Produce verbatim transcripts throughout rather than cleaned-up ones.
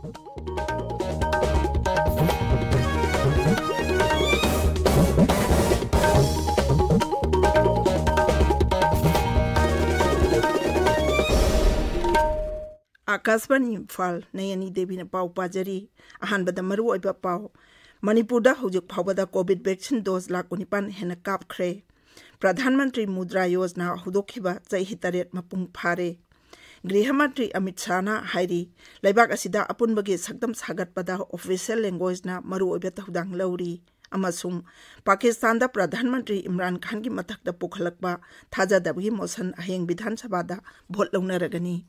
ꯑꯥꯀꯥꯁꯕꯥꯅꯤ ꯏꯝꯐꯥꯜ, ꯅꯌꯅꯤ ꯗꯦꯕꯤꯅ ꯄꯥꯎ ꯄꯥꯖꯔꯤ꯫ ꯑꯍꯥꯟꯕꯗ ꯃꯔꯨꯑꯣꯏꯕ ꯄꯥꯎ꯫ ꯃꯅꯤꯄꯨꯔꯗ ꯍꯧꯖꯤꯛ ꯐꯥꯎꯕꯗ ꯀꯣꯚꯤꯗ ꯚꯦꯛꯁꯤꯟ ꯗꯣꯁ ꯂꯥꯈ ꯀꯨꯟꯅꯤꯄꯥꯟ ꯍꯦꯟꯅ ꯀꯥꯞꯈ꯭ꯔꯦ꯫ ꯄ꯭ꯔꯙꯥꯟ ꯃꯟꯇ꯭ꯔꯤ ꯃꯨꯗ꯭ꯔꯥ ꯌꯣꯖꯅꯥ ꯍꯧꯗꯣꯛꯈꯤꯕ ꯆꯍꯤ ꯇꯔꯦꯠ ꯃꯄꯨꯡ ꯐꯥꯔꯦ꯫ ꯒ꯭ꯔꯤꯍ ꯃꯟꯇ꯭ꯔꯤ ꯑꯃꯤꯠ ꯁꯥꯍꯅ ꯍꯥꯏꯔꯤ, ꯂꯩꯕꯥꯛ ꯑꯁꯤꯗ ꯑꯄꯨꯟꯕꯒꯤ ꯁꯛꯇꯝ ꯁꯥꯒꯠꯄꯗ ꯑꯣꯐꯤꯁꯤꯌꯦꯜ ꯂꯦꯡꯒ꯭ꯋꯦꯖꯅ ꯃꯔꯨꯑꯣꯏꯕ ꯊꯧꯗꯥꯡ ꯂꯧꯔꯤ꯫ ꯑꯃꯁꯨꯡ ꯄꯥꯀꯤꯁꯇꯥꯟꯗ ꯄ꯭ꯔꯙꯥꯟ ꯃꯟꯇ꯭ꯔꯤ ꯏꯝꯔꯥꯟ ꯈꯥꯟꯒꯤ ꯃꯊꯛꯇ ꯄꯨꯈꯠꯂꯛꯄ ꯊꯥꯖꯗꯕꯒꯤ ꯃꯣꯁꯟ ꯍꯌꯦꯡ ꯕꯤꯙꯥꯟ ꯁꯚꯥꯗ ꯚꯣꯠ ꯂꯧꯅꯔꯒꯅꯤ꯫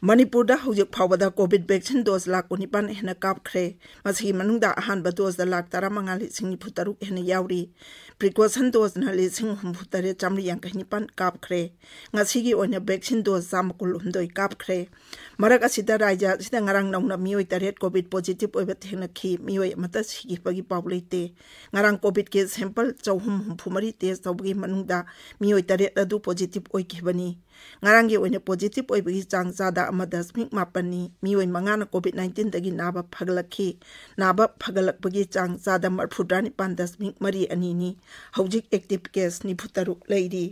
ꯃꯅꯤꯄꯨꯔꯗ ꯍꯧꯖꯤꯛ ꯐꯥꯎꯕꯗ ꯀꯣꯚꯤꯗ ꯚꯦꯛꯁꯤꯟ ꯗꯣꯁ ꯂꯥꯈ ꯀꯨꯟꯅꯤꯄꯥꯟ ꯍꯦꯟꯅ ꯀꯥꯞꯈ꯭ꯔꯦ꯫ ꯃꯁꯤꯒꯤ ꯃꯅꯨꯡꯗ ꯑꯍꯥꯟꯕ ꯗꯣꯁꯇ ꯂꯥꯈ ꯇꯔꯥꯃꯉꯥ ꯂꯤꯁꯤꯡ ꯅꯤꯐꯨ ꯇꯔꯨꯛ ꯍꯦꯟꯅ ꯌꯥꯎꯔꯤ꯫ ꯄ꯭ꯔꯤꯀꯣꯁꯟ ꯗꯣꯁꯅ ꯂꯤꯁꯤꯡ ꯍꯨꯝꯐꯨ ꯇꯔꯦꯠ ꯆꯥꯃꯔꯤ ꯌꯥꯡꯈꯩ ꯅꯤꯄꯥꯟ ꯀꯥꯞꯈ꯭ꯔꯦ꯫ ꯉꯁꯤꯒꯤ ꯑꯣꯏꯅ ꯚꯦꯛꯁꯤꯟ ꯗꯣꯁ ꯆꯥꯝꯃ ꯀꯨꯟꯍꯨꯝꯗꯣꯏ ꯀꯥꯞꯈ꯭ꯔꯦ꯫ ꯃꯔꯛ ꯑꯁꯤꯗ ꯔꯥꯖ꯭ꯌ ꯑꯁꯤꯗ ꯉꯔꯥꯡ ꯅꯧꯅ ꯃꯤꯑꯣꯏ ꯇꯔꯦꯠ ꯀꯣꯚꯤꯗ ꯄꯣꯖꯤꯇꯤꯚ ꯑꯣꯏꯕ ꯊꯦꯡꯅꯈꯤ꯫ ꯃꯤꯑꯣꯏ ꯑꯃꯠꯇ ꯁꯤꯈꯤꯕꯒꯤ ꯄꯥꯎ ꯂꯩꯇꯦ꯫ ꯉꯔꯥꯡ ꯀꯣꯚꯤꯗꯀꯤ ꯁꯦꯝꯄꯜ ꯆꯍꯨꯝ ꯍꯨꯝꯐꯨ ꯃꯔꯤ ꯇꯦꯁ ꯇꯧꯕꯒꯤ ꯃꯅꯨꯡꯗ ꯃꯤꯑꯣꯏ ꯇꯔꯦꯠ ꯑꯗꯨ ꯄꯣꯖꯤꯇꯤꯚ ꯑꯣꯏꯈꯤꯕꯅꯤ꯫ ꯉꯔꯥꯡꯒꯤ ꯑꯣꯏꯅ ꯄꯣꯖꯤꯇꯤꯚ ꯑꯣꯏꯕꯒꯤ ꯆꯥꯡ ꯆꯥꯗ ꯑꯃ ꯗꯁꯃꯤꯛ ꯃꯥꯄꯟꯅꯤ꯫ ꯃꯤꯑꯣꯏ ꯃꯉꯥꯅ ꯀꯣꯚꯤꯗ ꯅꯥꯏꯟꯇꯤꯟꯗꯒꯤ ꯅꯥꯕ ꯐꯒꯠꯂꯛꯈꯤ꯫ ꯅꯥꯕ ꯐꯒꯠꯂꯛꯄꯒꯤ ꯆꯥꯡ ꯆꯥꯗ ꯃꯔꯐꯨꯇꯔꯥꯅꯤꯄꯥꯟ ꯗꯁꯃꯤꯛ ꯃꯔꯤ ꯑꯅꯤꯅꯤ꯫ ꯍꯧꯖꯤꯛ ꯑꯦꯛꯇꯤꯚ ꯀꯦꯁ ꯅꯤꯐꯨꯇꯔꯨꯛ ꯂꯩꯔꯤ꯫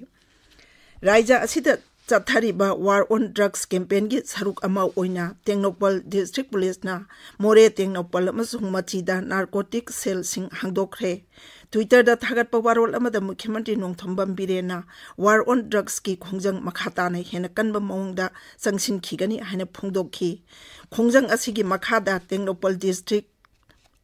ꯔꯥꯖ꯭ꯌ ꯑꯁꯤꯗ ꯆꯠꯊꯔꯤꯕ ꯋꯥꯔ ꯑꯣꯟ ꯗ꯭ꯔꯒꯁ ꯀꯦꯝꯄꯦꯟꯒꯤ ꯁꯔꯨꯛ ꯑꯃ ꯑꯣꯏꯅ ꯇꯦꯡꯅꯧꯄꯜ ꯗꯤꯁꯇ꯭ꯔꯤꯛ ꯄꯨꯂꯤꯁꯅ ꯃꯣꯔꯦ, ꯇꯦꯡꯅꯧꯄꯜ ꯑꯃꯁꯨꯡ ꯃꯆꯤꯗ ꯅꯥꯔꯀꯣꯇꯤꯛ ꯁꯦꯜꯁꯤꯡ ꯍꯥꯡꯗꯣꯛꯈ꯭ꯔꯦ꯫ ꯇ꯭ꯋꯤꯇꯔꯗ ꯊꯥꯒꯠꯄ ꯋꯥꯔꯣꯜ ꯑꯃꯗ ꯃꯨꯈ꯭ꯌ ꯃꯟꯇ꯭ꯔꯤ ꯅꯣꯡꯊꯣꯝꯕꯝ ꯕꯤꯔꯦꯟꯅ ꯋꯥꯔ ꯑꯣꯟ ꯗ꯭ꯔꯒꯁꯀꯤ ꯈꯣꯡꯖꯪ ꯃꯈꯥ ꯇꯥꯅ ꯍꯦꯟꯅ ꯀꯟꯕ ꯃꯑꯣꯡꯗ ꯆꯪꯁꯤꯟꯈꯤꯒꯅꯤ ꯍꯥꯏꯅ ꯐꯣꯡꯗꯣꯛꯈꯤ꯫ ꯈꯣꯡꯖꯪ ꯑꯁꯤꯒꯤ ꯃꯈꯥꯗ ꯇꯦꯡꯅꯧꯄꯜ ꯗꯤꯁꯇ꯭ꯔꯤꯛ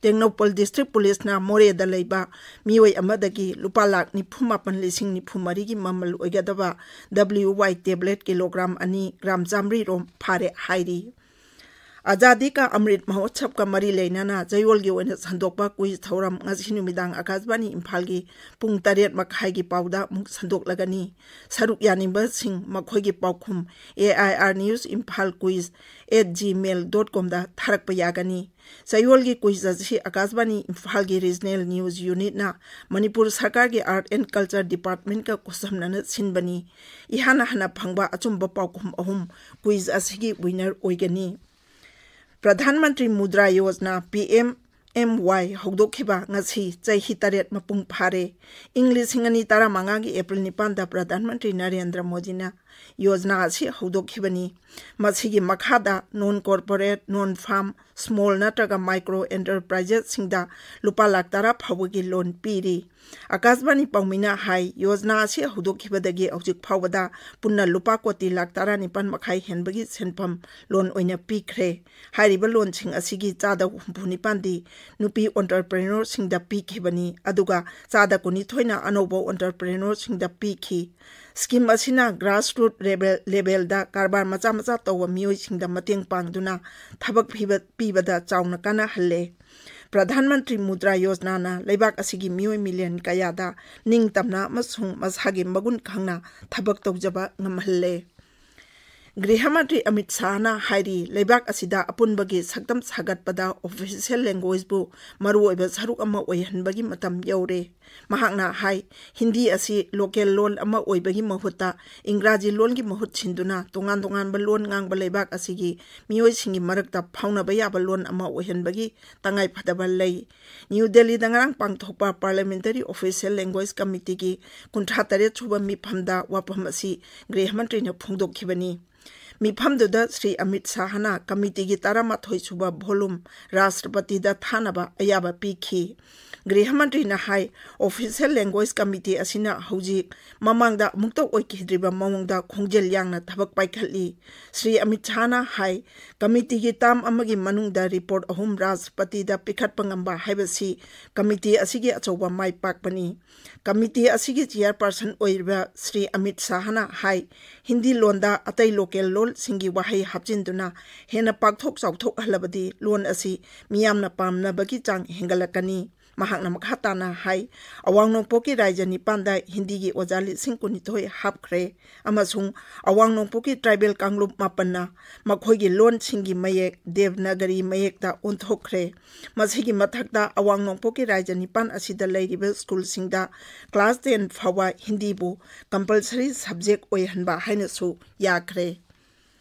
ꯇꯦꯡꯅꯧꯄꯜ ꯗꯤꯁꯇ꯭ꯔꯤꯛ ꯄꯨꯂꯤꯁꯅ ꯃꯣꯔꯦꯗ ꯂꯩꯕ ꯃꯤꯑꯣꯏ ꯑꯃꯗꯒꯤ ꯂꯨꯄꯥ ꯂꯥꯈ ꯅꯤꯐꯨ ꯃꯥꯄꯟ ꯂꯤꯁꯤꯡ ꯅꯤꯐꯨ ꯃꯔꯤꯒꯤ ꯃꯃꯜ ꯑꯣꯏꯒꯗꯕ ꯗꯕ꯭ꯂꯤꯌꯨ ꯋꯥꯏ ꯇꯦꯕ꯭ꯂꯦꯠ ꯀꯤꯂꯣꯒ꯭ꯔꯥꯝ ꯑꯅꯤ, ꯒ꯭ꯔꯥꯝ ꯆꯥꯃꯔꯤ ꯔꯣꯝ ꯐꯥꯔꯦ ꯍꯥꯏꯔꯤ꯫ ꯑꯖꯥꯗꯤ ꯀꯥ ꯑꯃ꯭ꯔꯤꯠ ꯃꯍꯣꯠꯁꯕꯀ ꯃꯔꯤ ꯂꯩꯅꯅ ꯆꯌꯣꯜꯒꯤ ꯑꯣꯏꯅ ꯁꯟꯗꯣꯛꯄ ꯀꯨꯏꯖ ꯊꯧꯔꯝ ꯉꯁꯤ ꯅꯨꯃꯤꯗꯥꯡ ꯑꯀꯥꯁꯕꯥꯅꯤ ꯏꯝꯐꯥꯜꯒꯤ ꯄꯨꯡ ꯇꯔꯦꯠ ꯃꯈꯥꯏꯒꯤ ꯄꯥꯎꯗ ꯑꯃꯨꯛ ꯁꯟꯗꯣꯛꯂꯒꯅꯤ꯫ ꯁꯔꯨꯛ ꯌꯥꯅꯤꯡꯕꯁꯤꯡ ꯃꯈꯣꯏꯒꯤ ꯄꯥꯎꯈꯨꯝ AIR news imphal quiz at gmail dot com ꯗ ꯊꯥꯔꯛꯄ ꯌꯥꯒꯅꯤ꯫ ꯆꯌꯣꯜꯒꯤ ꯀꯨꯏꯖ ꯑꯁꯤ ꯑꯀꯥꯁꯕꯥꯅꯤ ꯏꯝꯐꯥꯜꯒꯤ regional news unit ꯅ ꯃꯅꯤꯄꯨꯔ ꯁꯔꯀꯥꯔꯒꯤ Art and Culture Department ꯀ ꯈꯨꯠꯁꯝꯅꯅ ꯁꯤꯟꯕꯅꯤ꯫ ꯏꯍꯥꯟ ꯍꯥꯟꯅ ꯐꯪꯕ ꯑꯆꯨꯝꯕ ꯄꯥꯎꯈꯨꯝ ꯑꯍꯨꯝ ꯀꯨꯏꯖ ꯑꯁꯤꯒꯤ winner ꯑꯣꯏꯒꯅꯤ꯫ ꯄ꯭ꯔꯙꯥꯟ ꯃꯟꯇ꯭ꯔꯤ ꯃꯨꯗ꯭ꯔꯥ ꯌꯣꯖꯅꯥ, PMMY, ꯍꯧꯗꯣꯛꯈꯤꯕ ꯉꯁꯤ ꯆꯍꯤ ꯇꯔꯦꯠ ꯃꯄꯨꯡ ꯐꯥꯔꯦ꯫ ꯏꯪ ꯂꯤꯁꯤꯡ ꯑꯅꯤ ꯇꯔꯥꯃꯉꯥꯒꯤ ꯑꯦꯄ꯭ꯔꯤꯜ ꯅꯤꯄꯥꯟꯗ ꯄ꯭ꯔꯙꯥꯟ ꯃꯟꯇ꯭ꯔꯤ ꯅꯔꯦꯟꯗ꯭ꯔ ꯃꯣꯗꯤꯅ ꯌꯣꯖꯅꯥ ꯑꯁꯤ ꯍꯧꯗꯣꯛꯈꯤꯕꯅꯤ꯫ ꯃꯁꯤꯒꯤ ꯃꯈꯥꯗ non corporate, non farm, small ꯅꯠꯇ꯭ꯔꯒ micro enterprises ꯁꯤꯡꯗ ꯂꯨꯄꯥ ꯂꯥꯈ ꯇꯔꯥ ꯐꯥꯎꯕꯒꯤ loan ꯄꯤꯔꯤ꯫ ꯑꯀꯥꯁꯕꯥꯅꯤ ꯄꯥꯎꯃꯤꯅ ꯍꯥꯏ, ꯌꯣꯖꯅꯥ ꯑꯁꯤ ꯍꯧꯗꯣꯛꯈꯤꯕꯗꯒꯤ ꯍꯧꯖꯤꯛ ꯐꯥꯎꯕꯗ ꯄꯨꯟꯅ ꯂꯨꯄꯥ ꯀꯣꯇꯤ ꯂꯥꯈ ꯇꯔꯥꯅꯤꯄꯥꯟ ꯃꯈꯥꯏ ꯍꯦꯟꯕꯒꯤ ꯁꯦꯟꯐꯝ loan ꯑꯣꯏꯅ ꯄꯤꯈ꯭ꯔꯦ꯫ ꯍꯥꯏꯔꯤꯕ loan ꯁꯤꯡ ꯑꯁꯤꯒꯤ ꯆꯥꯗ ꯍꯨꯝꯐꯨ ꯅꯤꯄꯥꯟꯗꯤ ꯅꯨꯄꯤ entrepreneur ꯁꯤꯡꯗ ꯄꯤꯈꯤꯕꯅꯤ, ꯑꯗꯨꯒ ꯆꯥꯗ ꯀꯨꯟꯅꯤꯊꯣꯏꯅ ꯑꯅꯧꯕ entrepreneur ꯁꯤꯡꯗ ꯄꯤꯈꯤ꯫ Scheme ꯑꯁꯤꯅ grassroot level, level ꯗ ꯀꯔꯕꯥꯔ ꯃꯆꯥ ꯃꯆꯥ ꯇꯧꯕ ꯃꯤꯑꯣꯏꯁꯤꯡꯗ ꯃꯇꯦꯡ ꯄꯥꯡꯗꯨꯅ ꯊꯕꯛ ꯄꯤꯕ, ꯄꯤꯕꯗ ꯆꯥꯎꯅ ꯀꯥꯟꯅꯍꯜꯂꯦ꯫ ꯄ꯭ꯔꯙꯥꯟ ꯃꯟꯇ꯭ꯔꯤ ꯃꯨꯗ꯭ꯔꯥ ꯌꯣꯖꯅꯥꯅ ꯂꯩꯕꯥꯛ ꯑꯁꯤꯒꯤ ꯃꯤꯑꯣꯏ million ꯀꯌꯥꯗ ꯅꯤꯡꯇꯝꯅ ꯑꯃꯁꯨꯡ ꯃꯁꯥꯒꯤ ꯃꯒꯨꯟ ꯈꯪꯅ ꯊꯕꯛ ꯇꯧꯖꯕ ꯉꯝꯍꯜꯂꯦ꯫ ꯒ꯭ꯔꯤꯍ ꯃꯟꯇ꯭ꯔꯤ ꯑꯃꯤꯠ ꯁꯥꯍꯅ ꯍꯥꯏꯔꯤ, ꯂꯩꯕꯥꯛ ꯑꯁꯤꯗ ꯑꯄꯨꯟꯕꯒꯤ ꯁꯛꯇꯝ ꯁꯥꯒꯠꯄꯗ official language ꯕꯨ ꯃꯔꯨꯑꯣꯏꯕ ꯁꯔꯨꯛ ꯑꯃ ꯑꯣꯏꯍꯟꯕꯒꯤ ꯃꯇꯝ ꯌꯧꯔꯦ꯫ ꯃꯍꯥꯛꯅ ꯍꯥꯏ, ꯍꯤꯟꯗꯤ ꯑꯁꯤ local ꯂꯣꯟ ꯑꯃ ꯑꯣꯏꯕꯒꯤ ꯃꯍꯨꯠꯇ ꯏꯪꯒ꯭ꯔꯥꯖꯤ ꯂꯣꯟꯒꯤ ꯃꯍꯨꯠ ꯁꯤꯟꯗꯨꯅ ꯇꯣꯉꯥꯟ ꯇꯣꯉꯥꯟꯕ ꯂꯣꯟ ꯉꯥꯡꯕ ꯂꯩꯕꯥꯛ ꯑꯁꯤꯒꯤ ꯃꯤꯑꯣꯏꯁꯤꯡꯒꯤ ꯃꯔꯛꯇ ꯐꯥꯎꯅꯕ ꯌꯥꯕ ꯂꯣꯟ ꯑꯃ ꯑꯣꯏꯍꯟꯕꯒꯤ ꯇꯉꯥꯏꯐꯗꯕ ꯂꯩ꯫ ꯅ꯭ꯌꯨ ꯗꯦꯜꯂꯤꯗ ꯉꯔꯥꯡ ꯄꯥꯡꯊꯣꯛꯄ Parliamentary Official Language Committee ꯒꯤ ꯀꯨꯟꯊ꯭ꯔꯥ ꯇꯔꯦꯠ ꯁꯨꯕ ꯃꯤꯐꯝꯗ ꯋꯥꯐꯝ ꯑꯁꯤ ꯒ꯭ꯔꯤꯍ ꯃꯟꯇ꯭ꯔꯤꯅ ꯐꯣꯡꯗꯣꯛꯈꯤꯕꯅꯤ꯫ ꯃꯤꯐꯝꯗꯨꯗ ꯁ꯭ꯔꯤ ꯑꯃꯤꯠ ꯁꯥꯍꯅ committee ꯒꯤ ꯇꯔꯥꯃꯥꯊꯣꯏ ꯁꯨꯕ volume ꯔꯥꯁꯇ꯭ꯔꯄꯇꯤꯗ ꯊꯥꯅꯕ ꯑꯌꯥꯕ ꯄꯤꯈꯤ꯫ ꯒ꯭ꯔꯤꯍ ꯃꯟꯇ꯭ꯔꯤꯅ ꯍꯥꯏ, Official Language Committee ꯑꯁꯤꯅ ꯍꯧꯖꯤꯛ ꯃꯃꯥꯡꯗ ꯑꯃꯨꯛꯇ ꯑꯣꯏꯈꯤꯗ꯭ꯔꯤꯕ ꯃꯑꯣꯡꯗ ꯈꯣꯡꯖꯦꯜ ꯌꯥꯡꯅ ꯊꯕꯛ ꯄꯥꯏꯈꯠꯂꯤ꯫ ꯁ꯭ꯔꯤ ꯑꯃꯤꯠ ꯁꯥꯍꯅ ꯍꯥꯏ, ꯀꯃꯤꯇꯤꯒꯤ ꯇꯥꯝ ꯑꯃꯒꯤ ꯃꯅꯨꯡꯗ ꯔꯤꯄꯣꯔꯠ ꯑꯍꯨꯝ ꯔꯥꯁꯇ꯭ꯔꯄꯇꯤꯗ ꯄꯤꯈꯠꯄ ꯉꯝꯕ ꯍꯥꯏꯕꯁꯤ ꯀꯃꯤꯇꯤ ꯑꯁꯤꯒꯤ ꯑꯆꯧꯕ ꯃꯥꯏ ꯄꯥꯛꯄꯅꯤ꯫ ꯀꯃꯤꯇꯤ ꯑꯁꯤꯒꯤ ꯆꯤꯌꯔꯄꯔꯁꯟ ꯑꯣꯏꯔꯤꯕ ꯁ꯭ꯔꯤ ꯑꯃꯤꯠ ꯁꯥꯍꯅ ꯍꯥꯏ, ꯍꯤꯟꯗꯤ ꯂꯣꯟꯗ ꯑꯇꯩ ꯂꯣꯀꯦꯜ ꯂꯣꯜꯁꯤꯡꯒꯤ ꯋꯥꯍꯩ ꯍꯥꯞꯆꯤꯟꯗꯨꯅ ꯍꯦꯟꯅ ꯄꯥꯛꯊꯣꯛ ꯆꯥꯎꯊꯣꯛꯍꯜꯂꯕꯗꯤ ꯂꯣꯟ ꯑꯁꯤ ꯃꯤꯌꯥꯝꯅ ꯄꯥꯝꯅꯕꯒꯤ ꯆꯥꯡ ꯍꯦꯟꯒꯠꯂꯛꯀꯅꯤ꯫ ꯃꯍꯥꯛꯅ ꯃꯈꯥ ꯇꯥꯅ ꯍꯥꯏ, ꯑꯋꯥꯡ ꯅꯣꯡꯄꯣꯛꯀꯤ ꯔꯥꯏꯖ꯭ꯌ ꯅꯤꯄꯥꯟꯗ ꯍꯤꯟꯗꯤꯒꯤ ꯑꯣꯖꯥ ꯂꯤꯁꯤꯡ ꯀꯨꯟꯅꯤꯊꯣꯏ ꯍꯥꯞꯈ꯭ꯔꯦ ꯑꯃꯁꯨꯡ ꯑꯋꯥꯡ ꯅꯣꯡꯄꯣꯛꯀꯤ ꯇ꯭ꯔꯥꯏꯕꯦꯜ ꯀꯥꯡꯂꯨꯞ ꯃꯥꯄꯟꯅ ꯃꯈꯣꯏꯒꯤ ꯂꯣꯟꯁꯤꯡꯒꯤ ꯃꯌꯦꯛ ꯗꯦꯕꯅꯥꯒꯔꯤ ꯃꯌꯦꯛꯇ ꯑꯣꯟꯊꯣꯛꯈ꯭ꯔꯦ꯫ ꯃꯁꯤꯒꯤ ꯃꯊꯛꯇ ꯑꯋꯥꯡ ꯅꯣꯡꯄꯣꯛꯀꯤ ꯔꯥꯏꯖ꯭ꯌ ꯅꯤꯄꯥꯟ ꯑꯁꯤꯗ ꯂꯩꯔꯤꯕ ꯁ꯭ꯀꯨꯜꯁꯤꯡꯗ class ten ꯐꯥꯎꯕ ꯍꯤꯟꯗꯤꯕꯨ compulsory subject ꯑꯣꯏꯍꯟꯕ ꯍꯥꯏꯅꯁꯨ ꯌꯥꯈ꯭ꯔꯦ꯫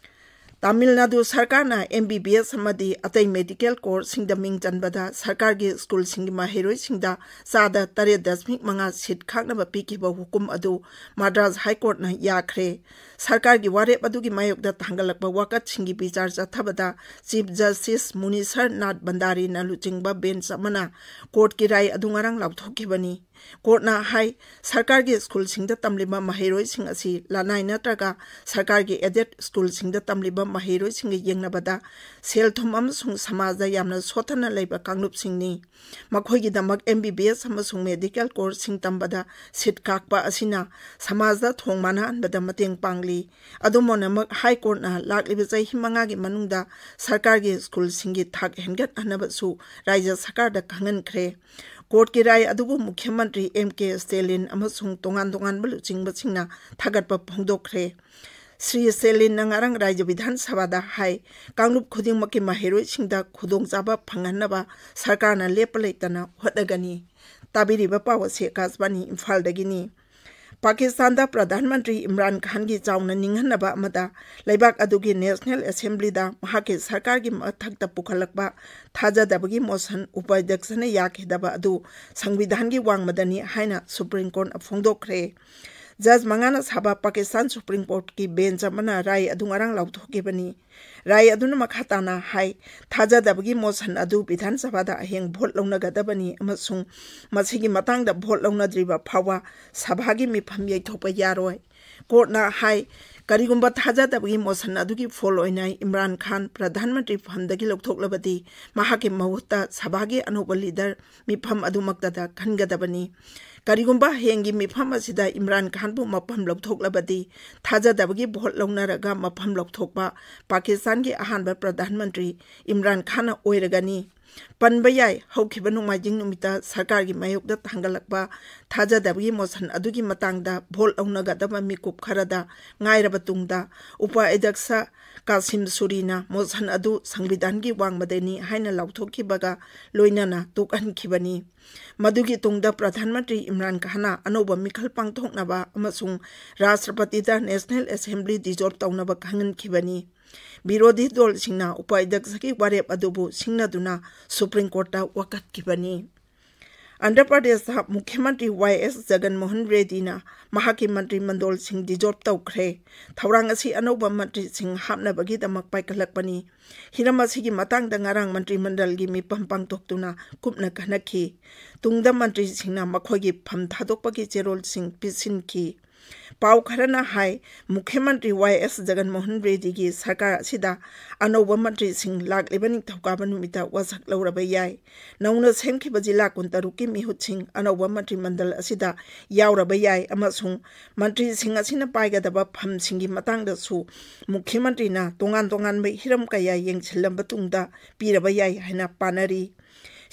ꯇꯥꯃꯤꯜ ꯅꯥꯗꯨ ꯁꯔꯀꯥꯔꯅ M B B S ꯑꯃꯗꯤ ꯑꯇꯩ medical courseꯁꯤꯡꯗ ꯃꯤꯡ ꯆꯟꯕꯗ ꯁꯔꯀꯥꯔꯒꯤ ꯁ꯭ꯀꯨꯜꯁꯤꯡꯒꯤ ꯃꯍꯩꯔꯣꯏꯁꯤꯡꯗ ꯆꯥꯗ ꯇꯔꯦꯠ ꯗꯁꯃꯤꯛ ꯃꯉꯥ seat ꯈꯥꯛꯅꯕ ꯄꯤꯈꯤꯕ ꯍꯨꯀꯨꯝ ꯑꯗꯨ ꯃꯗ꯭ꯔꯥꯁ ꯍꯥꯏ ꯀꯣꯔꯠꯅ ꯌꯥꯈ꯭ꯔꯦ꯫ ꯁꯔꯀꯥꯔꯒꯤ ꯋꯥꯔꯦꯞ ꯑꯗꯨꯒꯤ ꯃꯥꯌꯣꯛꯇ ꯊꯥꯡꯒꯠꯂꯛꯄ ꯋꯥꯀꯠꯁꯤꯡꯒꯤ ꯕꯤꯆꯥꯔ ꯆꯠꯊꯕꯗ Chief Justice ꯃꯨꯅꯤꯁꯔ ꯅꯥꯊ ꯚꯟꯗꯥꯔꯤꯅ ꯂꯨꯆꯤꯡꯕ bench ꯑꯃꯅ ꯀꯣꯔꯠꯀꯤ ꯔꯥꯏ ꯑꯗꯨ ꯉꯔꯥꯡ ꯂꯥꯎꯊꯣꯛꯈꯤꯕꯅꯤ꯫ ꯀꯣꯔꯠꯅ ꯍꯥꯏ, ꯁꯔꯀꯥꯔꯒꯤ ꯁ꯭ꯀꯨꯜꯁꯤꯡꯗ ꯇꯝꯂꯤꯕ ꯃꯍꯩꯔꯣꯏꯁꯤꯡ ꯑꯁꯤ ꯂꯅꯥꯏ ꯅꯠꯇ꯭ꯔꯒ ꯁꯔꯀꯥꯔꯒꯤ aided ꯁ꯭ꯀꯨꯜꯁꯤꯡꯗ ꯇꯝꯂꯤꯕ ꯃꯍꯩꯔꯣꯏꯁꯤꯡꯒ ꯌꯦꯡꯅꯕꯗ ꯁꯦꯜ ꯊꯨꯝ ꯑꯃꯁꯨꯡ ꯁꯃꯥꯖꯗ ꯌꯥꯝꯅ ꯁꯣꯠꯊꯅ ꯂꯩꯕ ꯀꯥꯡꯂꯨꯞꯁꯤꯡꯅꯤ꯫ ꯃꯈꯣꯏꯒꯤꯗꯃꯛ M B B S ꯑꯃꯁꯨꯡ medical courseꯁꯤꯡ ꯇꯝꯕꯗ seat ꯈꯥꯛꯄ ꯑꯁꯤꯅ ꯁꯃꯥꯖꯗ ꯊꯣꯡ ꯃꯥꯟꯅꯍꯟꯕꯗ ꯃꯇꯦꯡ ꯄꯥꯡꯂꯤ꯫ ꯑꯗꯨꯝ ꯑꯣꯏꯅꯃꯛ, ꯍꯥꯏ ꯀꯣꯔꯠꯅ ꯂꯥꯛꯂꯤꯕ ꯆꯍꯤ ꯃꯉꯥꯒꯤ ꯃꯅꯨꯡꯗ ꯁꯔꯀꯥꯔꯒꯤ ꯁ꯭ꯀꯨꯜꯁꯤꯡꯒꯤ ꯊꯥꯛ ꯍꯦꯟꯒꯠꯍꯟꯅꯕꯁꯨ ꯔꯥꯏꯖ꯭ꯌ ꯁꯔꯀꯥꯔꯗ ꯈꯪꯍꯟꯈ꯭ꯔꯦ꯫ ꯀꯣꯔꯠꯀꯤ ꯔꯥꯏ ꯑꯗꯨꯕꯨ ꯃꯨꯈ꯭ꯌ ꯃꯟꯇ꯭ꯔꯤ M K Stalin ꯑꯃꯁꯨꯡ ꯇꯣꯉꯥꯟ ꯇꯣꯉꯥꯟꯕ ꯂꯨꯆꯤꯡꯕꯁꯤꯡꯅ ꯊꯥꯒꯠꯄ ꯐꯣꯡꯗꯣꯛꯈ꯭ꯔꯦ꯫ ꯁ꯭ꯔꯤ ꯁ꯭ꯇꯦꯂꯤꯟꯅ ꯉꯔꯥꯡ ꯔꯥꯏꯖ꯭ꯌ ꯕꯤꯙꯥꯟ ꯁꯚꯥꯗ ꯍꯥꯏ, ꯀꯥꯡꯂꯨꯞ ꯈꯨꯗꯤꯡꯃꯛꯀꯤ ꯃꯍꯩꯔꯣꯏꯁꯤꯡꯗ ꯈꯨꯗꯣꯡꯆꯥꯕ ꯐꯪꯍꯟꯅꯕ ꯁꯔꯀꯥꯔꯅ ꯂꯦꯞꯄ ꯂꯩꯇꯅ ꯍꯣꯠꯅꯒꯅꯤ꯫ ꯇꯥꯕꯤꯔꯤꯕ ꯄꯥꯎ ꯑꯁꯤ ꯑꯀꯥꯁꯕꯥꯅꯤ ꯏꯝꯐꯥꯜꯗꯒꯤꯅꯤ꯫ ꯄꯥꯀꯤꯁꯇꯥꯟꯗ ꯄ꯭ꯔꯙꯥꯟ ꯃꯟꯇ꯭ꯔꯤ ꯏꯝꯔꯥꯟ ꯈꯥꯟꯒꯤ ꯆꯥꯎꯅ ꯅꯤꯡꯍꯟꯅꯕ ꯑꯃꯗ ꯂꯩꯕꯥꯛ ꯑꯗꯨꯒꯤ National Assemblyꯗ ꯃꯍꯥꯛꯀꯤ ꯁꯔꯀꯥꯔꯒꯤ ꯃꯊꯛꯇ ꯄꯨꯈꯠꯂꯛꯄ ꯊꯥꯖꯗꯕꯒꯤ motion ꯎꯄꯥꯙ꯭ꯌꯛꯁꯅ ꯌꯥꯈꯤꯗꯕ ꯑꯗꯨ ꯁꯪꯕꯤꯙꯥꯟꯒꯤ ꯋꯥꯡꯃꯗꯅꯤ ꯍꯥꯏꯅ Supreme Courtꯅ ꯐꯣꯡꯗꯣꯛꯈ꯭ꯔꯦ꯫ ꯖꯖ ꯃꯉꯥꯅ ꯁꯥꯕ ꯄꯥꯀꯤꯁꯇꯥꯟ ꯁꯨꯄ꯭ꯔꯤꯝ ꯀꯣꯔꯠꯀꯤ ꯕꯦꯟꯆ ꯑꯃꯅ ꯔꯥꯏ ꯑꯗꯨ ꯉꯔꯥꯡ ꯂꯥꯎꯊꯣꯛꯈꯤꯕꯅꯤ꯫ ꯔꯥꯏ ꯑꯗꯨꯅ ꯃꯈꯥ ꯇꯥꯅ ꯍꯥꯏ, ꯊꯥꯖꯗꯕꯒꯤ ꯃꯣꯁꯟ ꯑꯗꯨ ꯕꯤꯙꯥꯟ ꯁꯚꯥꯗ ꯍꯌꯦꯡ ꯚꯣꯠ ꯂꯧꯅꯒꯗꯕꯅꯤ ꯑꯃꯁꯨꯡ ꯃꯁꯤꯒꯤ ꯃꯇꯥꯡꯗ ꯚꯣꯠ ꯂꯧꯅꯗ꯭ꯔꯤꯕ ꯐꯥꯎꯕ ꯁꯚꯥꯒꯤ ꯃꯤꯐꯝ ꯌꯩꯊꯣꯛꯄ ꯌꯥꯔꯣꯏ꯫ ꯀꯣꯔꯠꯅ ꯍꯥꯏ, ꯀꯔꯤꯒꯨꯝꯕ ꯊꯥꯖꯗꯕꯒꯤ ꯃꯣꯁꯟ ꯑꯗꯨꯒꯤ ꯐꯣꯜ ꯑꯣꯏꯅ ꯏꯝꯔꯥꯟ ꯈꯥꯟ ꯄ꯭ꯔꯙꯥꯟ ꯃꯟꯇ꯭ꯔꯤ ꯐꯝꯗꯒꯤ ꯂꯧꯊꯣꯛꯂꯕꯗꯤ ꯃꯍꯥꯛꯀꯤ ꯃꯍꯨꯠꯇ ꯁꯚꯥꯒꯤ ꯑꯅꯧꯕ ꯂꯤꯗꯔ ꯃꯤꯐꯝ ꯑꯗꯨꯃꯛꯇꯗ ꯈꯟꯒꯗꯕꯅꯤ꯫ ꯀꯔꯤꯒꯨꯝꯕ ꯍꯌꯦꯡꯒꯤ ꯃꯤꯐꯝ ꯑꯁꯤꯗ ꯏꯝꯔꯥꯟ ꯈꯥꯟꯕꯨ ꯃꯐꯝ ꯂꯧꯊꯣꯛꯂꯕꯗꯤ ꯊꯥꯖꯗꯕꯒꯤ ꯚꯣꯠ ꯂꯧꯅꯔꯒ ꯃꯐꯝ ꯂꯧꯊꯣꯛꯄ ꯄꯥꯀꯤꯁꯇꯥꯟꯒꯤ ꯑꯍꯥꯟꯕ ꯄ꯭ꯔꯙꯥꯟ ꯃꯟꯇ꯭ꯔꯤ ꯏꯝꯔꯥꯟ ꯈꯥꯟꯅ ꯑꯣꯏꯔꯒꯅꯤ꯫ ꯄꯟꯕ ꯌꯥꯏ, ꯍꯧꯈꯤꯕ ꯅꯣꯡꯃꯥꯏꯖꯤꯡ ꯅꯨꯃꯤꯠꯇ ꯁꯔꯀꯥꯔꯒꯤ ꯃꯥꯌꯣꯛꯇ ꯊꯥꯡꯒꯠꯂꯛꯄ ꯊꯥꯖꯗꯕꯒꯤ ꯃꯣꯁꯟ ꯑꯗꯨꯒꯤ ꯃꯇꯥꯡꯗ ꯚꯣꯠ ꯂꯧꯅꯒꯗꯕ ꯃꯤꯀꯨꯞ ꯈꯔꯗ ꯉꯥꯏꯔꯕ ꯇꯨꯡꯗ ꯎꯄ ꯑꯙ꯭ꯌꯛꯁ ꯀꯥꯁꯤꯝ ꯁꯨꯔꯤꯅ ꯃꯣꯁꯟ ꯑꯗꯨ ꯁꯪꯕꯤꯙꯥꯟꯒꯤ ꯋꯥꯡꯃꯗꯅꯤ ꯍꯥꯏꯅ ꯂꯥꯎꯊꯣꯛꯈꯤꯕꯒ ꯂꯣꯏꯅꯅ ꯇꯣꯛꯍꯟꯈꯤꯕꯅꯤ꯫ ꯃꯗꯨꯒꯤ ꯇꯨꯡꯗ ꯄ꯭ꯔꯙꯥꯟ ꯃꯟꯇ꯭ꯔꯤ ꯏꯝꯔꯥꯟ ꯈꯥꯟꯅ ꯑꯅꯧꯕ ꯃꯤꯈꯜ ꯄꯥꯡꯊꯣꯛꯅꯕ ꯑꯃꯁꯨꯡ ꯔꯥꯁꯇ꯭ꯔꯄꯇꯤꯗ ꯅꯦꯁꯅꯦꯜ ꯑꯦꯁꯦꯝꯕ꯭ꯂꯤ ꯗꯤꯖꯣꯜꯕ ꯇꯧꯅꯕ ꯈꯪꯍꯟꯈꯤꯕꯅꯤ꯫ ꯕꯤꯔꯣꯙꯤ ꯗꯣꯜꯁꯤꯡꯅ ꯎꯄ ꯑꯙ꯭ꯌꯛꯁꯒꯤ ꯋꯥꯔꯦꯞ ꯑꯗꯨꯕꯨ ꯁꯤꯡꯅꯗꯨꯅ ꯁꯨꯄ꯭ꯔꯤꯝ ꯀꯣꯔꯠꯇ ꯋꯥꯀꯠꯈꯤꯕꯅꯤ꯫ ꯑꯟꯙ꯭ꯔ ꯄ꯭ꯔꯗꯦꯁꯇ ꯃꯨꯈ꯭ꯌ ꯃꯟꯇ꯭ꯔꯤ ꯋꯥꯏ ꯑꯦꯁ ꯖꯒꯟ ꯃꯣꯍꯟ ꯔꯦꯗꯤꯅ ꯃꯍꯥꯛꯀꯤ ꯃꯟꯇ꯭ꯔꯤ ꯃꯟꯗꯣꯜꯁꯤꯡ ꯗꯤꯖꯣꯜꯕ ꯇꯧꯈ꯭ꯔꯦ꯫ ꯊꯧꯔꯥꯡ ꯑꯁꯤ ꯑꯅꯧꯕ ꯃꯟꯇ꯭ꯔꯤꯁꯤꯡ ꯍꯥꯞꯅꯕꯒꯤꯗꯃꯛ ꯄꯥꯏꯈꯠꯂꯛꯄꯅꯤ꯫ ꯍꯤꯔꯝ ꯑꯁꯤꯒꯤ ꯃꯇꯥꯡꯗ ꯉꯔꯥꯡ ꯃꯟꯇ꯭ꯔꯤ ꯃꯟꯗꯜꯒꯤ ꯃꯤꯐꯝ ꯄꯥꯡꯊꯣꯛꯇꯨꯅ ꯀꯨꯞꯅ ꯈꯟꯅꯈꯤ꯫ ꯇꯨꯡꯗ ꯃꯟꯇ꯭ꯔꯤꯁꯤꯡꯅ ꯃꯈꯣꯏꯒꯤ ꯐꯝ ꯊꯥꯗꯣꯛꯄꯒꯤ ꯆꯦꯔꯣꯜꯁꯤꯡ ꯄꯤꯁꯤꯟꯈꯤ꯫ ꯄꯥꯎ ꯈꯔꯅ ꯍꯥꯏ, ꯃꯨꯈ꯭ꯌ ꯃꯟꯇ꯭ꯔꯤ ꯋꯥꯏ ꯑꯦꯁ ꯖꯒꯟ ꯃꯣꯍꯟ ꯔꯦꯗꯤꯒꯤ ꯁꯔꯀꯥꯔ ꯑꯁꯤꯗ ꯑꯅꯧꯕ ꯃꯟꯇ꯭ꯔꯤꯁꯤꯡ ꯂꯥꯛꯂꯤꯕ ꯅꯤꯡꯊꯧꯀꯥꯕ ꯅꯨꯃꯤꯠꯇ ꯋꯥꯁꯛ ꯂꯧꯔꯕ ꯌꯥꯏ꯫ ꯅꯧꯅ ꯁꯦꯝꯈꯤꯕ ꯖꯤꯂꯥ ꯀꯨꯟꯇꯔꯨꯛꯀꯤ ꯃꯤꯍꯨꯠꯁꯤꯡ ꯑꯅꯧꯕ ꯃꯟꯇ꯭ꯔꯤ ꯃꯟꯗꯜ ꯑꯁꯤꯗ ꯌꯥꯎꯔꯕ ꯌꯥꯏ ꯑꯃꯁꯨꯡ ꯃꯟꯇ꯭ꯔꯤꯁꯤꯡ ꯑꯁꯤꯅ ꯄꯥꯏꯒꯗꯕ ꯐꯝꯁꯤꯡꯒꯤ ꯃꯇꯥꯡꯗꯁꯨ ꯃꯨꯈ꯭ꯌ ꯃꯟꯇ꯭ꯔꯤꯅ ꯇꯣꯉꯥꯟ ꯇꯣꯉꯥꯟꯕ ꯍꯤꯔꯝ ꯀꯌꯥ ꯌꯦꯡꯁꯤꯜꯂꯝꯕ ꯇꯨꯡꯗ ꯄꯤꯔꯕ ꯌꯥꯏ ꯍꯥꯏꯅ ꯄꯥꯅꯔꯤ꯫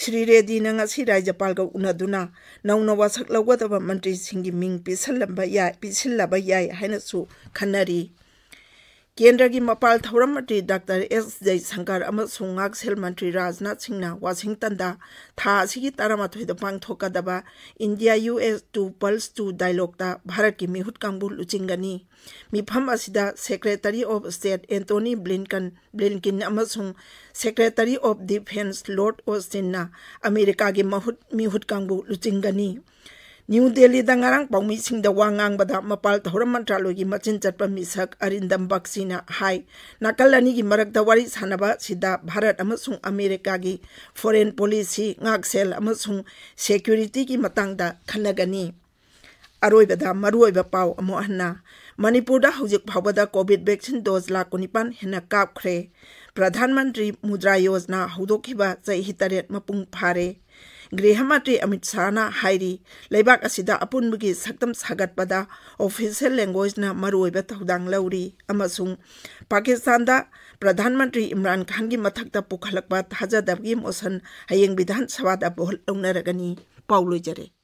ꯁ꯭ꯔꯤ ꯔꯦꯗꯤꯅ ꯉꯁꯤ ꯔꯥꯖ꯭ꯌꯄꯥꯜꯒ ꯎꯅꯗꯨꯅ ꯅꯧꯅ ꯋꯥꯁꯛ ꯂꯧꯒꯗꯕ ꯃꯟꯇ꯭ꯔꯤꯁꯤꯡꯒꯤ ꯃꯤꯡ ꯄꯤꯁꯜꯂꯝꯕ ꯌꯥꯏ, ꯄꯤꯁꯤꯜꯂꯕ ꯌꯥꯏ ꯍꯥꯏꯅꯁꯨ ꯈꯟꯅꯔꯤ꯫ ꯀꯦꯟꯗ꯭ꯔꯒꯤ ꯃꯄꯥꯜ ꯊꯧꯔꯝ ꯃꯟꯇ꯭ꯔꯤ ꯗꯥꯛꯇꯔ ꯑꯦꯁ ꯖꯌꯁꯪꯀꯔ ꯑꯃꯁꯨꯡ ꯉꯥꯛꯁꯦꯜ ꯃꯟꯇ꯭ꯔꯤ ꯔꯥꯖꯅꯥꯊ ꯁꯤꯡꯅ ꯋꯥꯁꯤꯡꯇꯟꯗ ꯊꯥ ꯑꯁꯤꯒꯤ ꯇꯔꯥꯃꯥꯊꯣꯏꯗ ꯄꯥꯡꯊꯣꯛꯀꯗꯕ India U S two plus two ꯗꯥꯏꯂꯣꯒꯇ ꯚꯥꯔꯠꯀꯤ ꯃꯤꯍꯨꯠ ꯀꯥꯡꯕꯨ ꯂꯨꯆꯤꯡꯒꯅꯤ꯫ ꯃꯤꯐꯝ ꯑꯁꯤꯗ secretary of state Antony Blinken, Blinken ꯑꯃꯁꯨꯡ ꯁꯦꯀ꯭ꯔꯦꯇꯔꯤ ꯑꯣꯐ ꯗꯤꯐꯦꯟꯁ ꯂꯣꯔꯗ ꯑꯣꯁꯇꯤꯟꯅ ꯑꯃꯦꯔꯤꯀꯥꯒꯤ ꯃꯍꯨꯠ, ꯃꯤꯍꯨꯠ ꯀꯥꯡꯕꯨ ꯂꯨꯆꯤꯡꯒꯅꯤ꯫ ꯅ꯭ꯌꯨ ꯗꯦꯜꯂꯤꯗ ꯉꯔꯥꯡ ꯄꯥꯎꯃꯤꯁꯤꯡꯗ ꯋꯥ ꯉꯥꯡꯕꯗ ꯃꯄꯥꯜ ꯊꯧꯔꯝ ꯃꯟꯇ꯭ꯔꯥꯂꯣꯏꯒꯤ ꯃꯆꯤꯟ ꯆꯠꯄ ꯃꯤꯁꯛ ꯑꯔꯤꯟꯗꯝ ꯕꯛꯁꯤꯅ ꯍꯥꯏ, ꯅꯥꯀꯜ ꯑꯅꯤꯒꯤ ꯃꯔꯛꯇ ꯋꯥꯔꯤ ꯁꯥꯟꯅꯕ ꯑꯁꯤꯗ ꯚꯥꯔꯠ ꯑꯃꯁꯨꯡ ꯑꯃꯦꯔꯤꯀꯥꯒꯤ ꯐꯣꯔꯦꯟ ꯄꯣꯂꯤꯁꯤ, ꯉꯥꯛꯁꯦꯜ ꯑꯃꯁꯨꯡ ꯁꯦꯀ꯭ꯌꯨꯔꯤꯇꯤꯒꯤ ꯃꯇꯥꯡꯗ ꯈꯟꯅꯒꯅꯤ꯫ ꯑꯔꯣꯏꯕꯗ ꯃꯔꯨꯑꯣꯏꯕ ꯄꯥꯎ ꯑꯃꯨꯛ ꯍꯟꯅ꯫ ꯃꯅꯤꯄꯨꯔꯗ ꯍꯧꯖꯤꯛ ꯐꯥꯎꯕꯗ ꯀꯣꯚꯤꯗ ꯚꯦꯛꯁꯤꯟ ꯗꯣꯖ ꯂꯥꯈ ꯀꯨꯟꯅꯤꯄꯥꯟ ꯍꯦꯟꯅ ꯀꯥꯞꯈ꯭ꯔꯦ꯫ ꯄ꯭ꯔꯙꯥꯟ ꯃꯟꯇ꯭ꯔꯤ ꯃꯨꯗ꯭ꯔꯥ ꯌꯣꯖꯅꯥ ꯍꯧꯗꯣꯛꯈꯤꯕ ꯆꯍꯤ ꯇꯔꯦꯠ ꯃꯄꯨꯡ ꯐꯥꯔꯦ꯫ ꯒ꯭ꯔꯤꯍ ꯃꯟꯇ꯭ꯔꯤ ꯑꯃꯤꯠ ꯁꯥꯍꯅ ꯍꯥꯏꯔꯤ, ꯂꯩꯕꯥꯛ ꯑꯁꯤꯗ ꯑꯄꯨꯟꯕꯒꯤ ꯁꯛꯇꯝ ꯁꯥꯒꯠꯄꯗ ꯑꯣꯐꯤꯁꯤꯌꯦꯜ ꯂꯦꯡꯒ꯭ꯋꯦꯖꯅ ꯃꯔꯨꯑꯣꯏꯕ ꯊꯧꯗꯥꯡ ꯂꯧꯔꯤ ꯑꯃꯁꯨꯡ ꯄꯥꯀꯤꯁꯇꯥꯟꯗ ꯄ꯭ꯔꯙꯥꯟ ꯃꯟꯇ꯭ꯔꯤ ꯏꯝꯔꯥꯟ ꯈꯥꯟꯒꯤ ꯃꯊꯛꯇ ꯄꯨꯈꯠꯂꯛꯄ ꯊꯥꯖꯗꯕꯒꯤ ꯃꯣꯁꯟ ꯍꯌꯦꯡ ꯕꯤꯙꯥꯟ ꯁꯚꯥꯗ ꯚꯣꯠ ꯂꯧꯅꯔꯒꯅꯤ꯫ ꯄꯥꯎ ꯂꯣꯏꯖꯔꯦ꯫